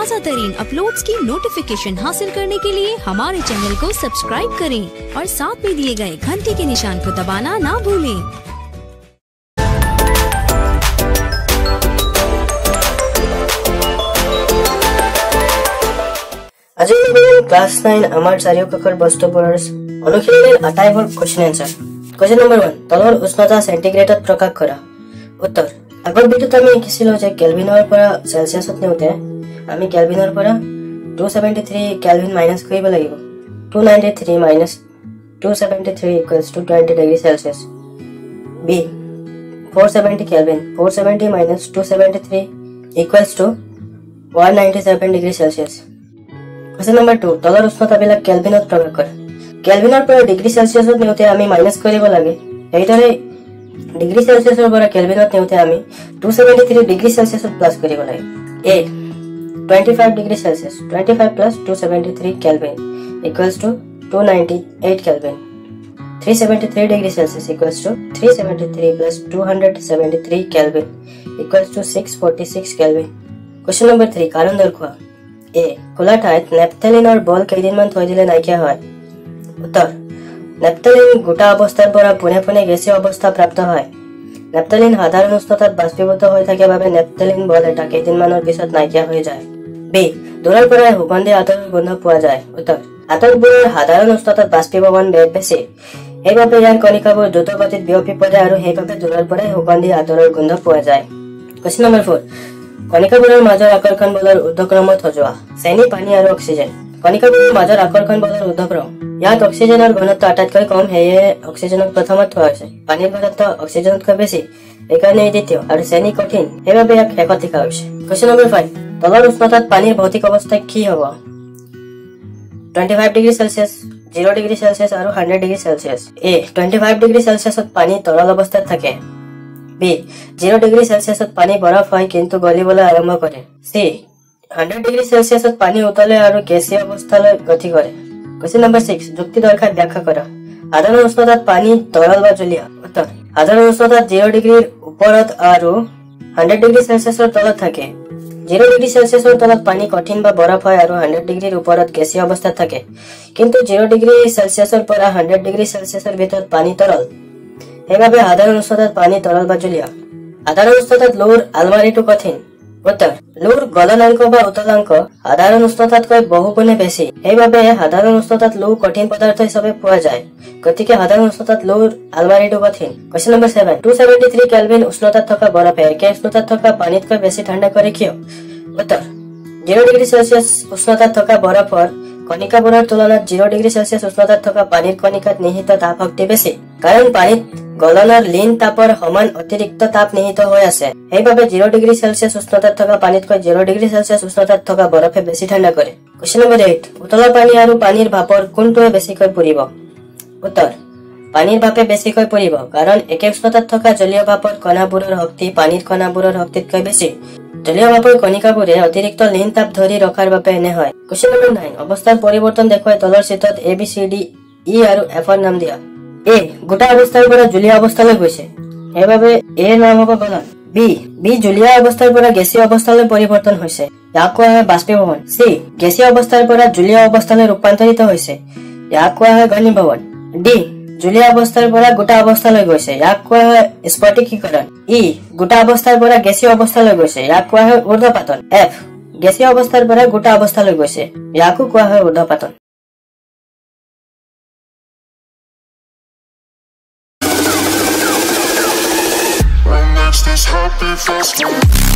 ताज़ा तरीन अपलोड्स की नोटिफिकेशन हासिल करने के लिए हमारे चैनल को सब्सक्राइब करें और साथ में दिए गए घंटे के निशान को दबाना ना भूलें। আজি ক্লাছ 9 আমাৰ চাৰিওকাষৰ বস্তুবোৰৰ অনুশীলনীৰ আটাইবোৰ question answer. Question number 1, তলৰ উষ্ণতা চেণ্টিগ্ৰেডত প্ৰকাশ কৰা। উত্তৰ, আগৰ ভিডিঅ'ত আমি শিকিছিলোঁ যে কেলভিনৰ পৰা চেলচিয়াছত নিওঁতে আমি কেলভিনৰ পৰা 273 কেলভিন মাইনাছ কৰিব লাগিব। 293 minus 273 equals to 20 degree Celsius. B, 470 kelvin, 470 minus 273 equals to 197 degree Celsius. Question number 2, তলৰ উষ্ণতাবিলাক কেলভিনত প্ৰকাশ কৰা। কেলভিনৰ পৰা ডিগ্ৰী চেলচিয়াছত নিওঁতে আমি মাইনাছ কৰিব লাগে। সেইদৰে ডিগ্ৰী চেলচিয়াছৰ পৰা কেলভিনত নিওঁতে আমি 273 ডিগ্ৰী চেলচিয়াছত প্লাছ কৰিব লাগে। A, 25 degree Celsius, 25 plus 273 kelvin equals to 298 kelvin. 373 degree Celsius equals to 373 plus 273 kelvin equals to 646 kelvin. Question number 3, কাৰণ দৰ্শোৱা। এ, খোলা ঠাইত নেপথেলিনৰ বল কেইদিনমান থৈ দিলে নাইকিয়া হয়। উত্তৰ, নেপথেলিন গোটা অৱস্থাৰ পৰা পোনে পোনে গেছীয় অৱস্থা প্ৰাপ্ত হয়। নেপথেলিন সাধাৰণ উষ্ণতাত বাষ্পীভূত হৈ থাকে বাবে নেপথেলিন বল এটা কেইদিনমানৰ পিছত নাইকিয়া হৈ যায়। বি, দূৰৰ পৰাই সুগন্ধি আতৰৰ গোন্ধ পোৱা যায়। উত্তৰ, আতৰবোৰৰ সাধাৰণ উষ্ণতাত বাষ্পীভৱন বেগ বেছি, সেইবাবে ইয়াৰ কণিকাবোৰ দ্ৰুত গতিত বিয়পি পৰে আৰু সেইবাবে দূৰৰ পৰাই সুগন্ধি আতৰৰ গোন্ধ পোৱা যায়। কুৱেশ্যন নম্বৰ 4, কণিকাবোৰৰ মাজৰ আকৰ্ষণ বলৰ ঊৰ্ধক্ৰমত সজোৱা। চেনি, পানী আৰু অক্সিজেন। কণিকাবোৰৰ মাজৰ আকৰ্ষণ বলৰ ঊৰ্ধক্ৰম। ইয়াত অক্সিজেনৰ ঘনত্ব আটাইতকৈ কম, সেয়ে অক্সিজেনক প্ৰথমত থোৱা হৈছে। পানীৰ ঘনত্ব অক্সিজেনতকৈ বেছি, সেইকাৰণে ই দ্বিতীয়, আৰু চেনি কঠিন, সেইবাবে ইয়াক শেষত লিখা হৈছে। কুৱেশ্যন নম্বৰ 5, তলৰ উষ্ণতাত পানীৰ ভৌতিক অৱস্থা কি হ'ব? 25 ডিগ্ৰী চেলচিয়াছ, 0 ডিগ্ৰী চেলচিয়াছ আৰু 100 ডিগ্ৰী চেলচিয়াছ। এ, 25 ডিগ্ৰী চেলচিয়াছত পানী তৰল অৱস্থাত থাকে। বি, 0 ডিগ্ৰী চেলচিয়াছত পানী বৰফ হয় কিন্তু গলিবলৈ আৰম্ভ কৰে। চি, 100 ডিগ্ৰী চেলচিয়াছত পানী উতলে আৰু গেছীয় অৱস্থালৈ গতি কৰে। কুৱেশ্যন নম্বৰ 6, যুক্তি দৰ্শাই ব্যাখ্যা কৰা। সাধাৰণ উষ্ণতাত পানী তৰল বা জুলীয়া। উত্তৰ, সাধাৰণ উষ্ণতাত 0 ডিগ্ৰীৰ ওপৰত আৰু 100 ডিগ্ৰী চেলচিয়াছৰ তলত থাকে। 0 ডিগ্ৰী চেলচিয়াছৰ তলত পানী কঠিন বা বৰফ হয় আৰু 100 ডিগ্ৰীৰ ওপৰত গেছীয় অৱস্থাত থাকে। কিন্তু 0 ডিগ্ৰী চেলচিয়াছৰ পৰা 100 ডিগ্ৰী চেলচিয়াছৰ ভিতৰত পানী তৰল, সেইবাবে সাধাৰণ উষ্ণতাত পানী তৰল বা জুলীয়া। সাধাৰণ উষ্ণতাত লোৰ আলমাৰিটো কঠিন। উত্তৰ, লোৰ গলনাংক বা উতলাংক সাধাৰণ উষ্ণতাতকৈ বহুগুণে বেছি, সেইবাবে সাধাৰণ উষ্ণতাত লো কঠিন পদাৰ্থ হিচাপে পোৱা যায়। গতিকে সাধাৰণ উষ্ণতাত লোৰ আলমাৰিটো কঠিন। কুৱেশ্যন নম্বৰ 7, 273 কেলভিন উষ্ণতাত থকা বৰফে একে উষ্ণতাত থকা পানীতকৈ বেছি ঠাণ্ডা কৰে কিয়? উত্তৰ, 0 ডিগ্ৰী চেলচিয়াছ উষ্ণতাত থকা বৰফৰ কণিকাবোৰৰ তুলনাত 0 ডিগ্ৰী চেলচিয়াছ উষ্ণতাত থকা পানীৰ কণিকাত নিহিত তাপ শক্তি বেছি, কাৰণ পানীত গলনৰ লীন তাপৰ সমান অতিৰিক্ত তাপ নিহিত হৈ আছে। সেইবাবে 0 ডিগ্ৰী চেলচিয়াছ উষ্ণতাত থকা পানীতকৈ 0 ডিগ্ৰী চেলচিয়াছ উষ্ণতাত থকা বৰফে বেছি ঠাণ্ডা কৰে। কুৱেশ্যন নম্বৰ 8, উতলা পানী আৰু পানীৰ ভাপৰ কোনটোৱে বেছিকৈ পুৰিব? উত্তৰ, পানীৰ ভাপে বেছিকৈ পুৰিব, কাৰণ একে উষ্ণতাত থকা জলীয় ভাপৰ কণাবোৰৰ শক্তি পানীৰ কণাবোৰৰ শক্তিতকৈ বেছি। জলীয় ভাপৰ কণিকাবোৰে অতিৰিক্ত লীন তাপ ধৰি ৰখাৰ বাবে এনে হয়। কুৱেশ্যন নম্বৰ 9, অৱস্থাৰ পৰিৱৰ্তন দেখুৱাই তলৰ চিত্ৰত এ, বি, চি, ডি, ই আৰু এফৰ নাম দিয়া। এ, গোটা অৱস্থাৰ পৰা জুলীয়া অৱস্থালৈ গৈছে, সেইবাবে এৰ নাম হ'ব গলন। বি, বি জুলীয়া অৱস্থাৰ পৰা গেছীয় অৱস্থালৈ পৰিৱৰ্তন হৈছে, ইয়াক কোৱা হয় বাষ্পীভৱন। চি, গেছীয় অৱস্থাৰ পৰা জুলীয়া অৱস্থালৈ ৰূপান্তৰিত হৈছে, ইয়াক কোৱা হয় ঘনীভৱন। ডি, জুলীয়া অৱস্থাৰ পৰা গোটা অৱস্থালৈ গৈছে, ইয়াক কোৱা হয় স্ফটিকীকৰণ। ই, গোটা অৱস্থাৰ পৰা গেছীয় অৱস্থালৈ গৈছে, ইয়াক কোৱা হয় ঊৰ্ধ্বপাতন। এফ, গেছীয় অৱস্থাৰ পৰা গোটা অৱস্থালৈ গৈছে, ইয়াকো কোৱা হয় ঊৰ্ধ্বপাতন। This happy fast.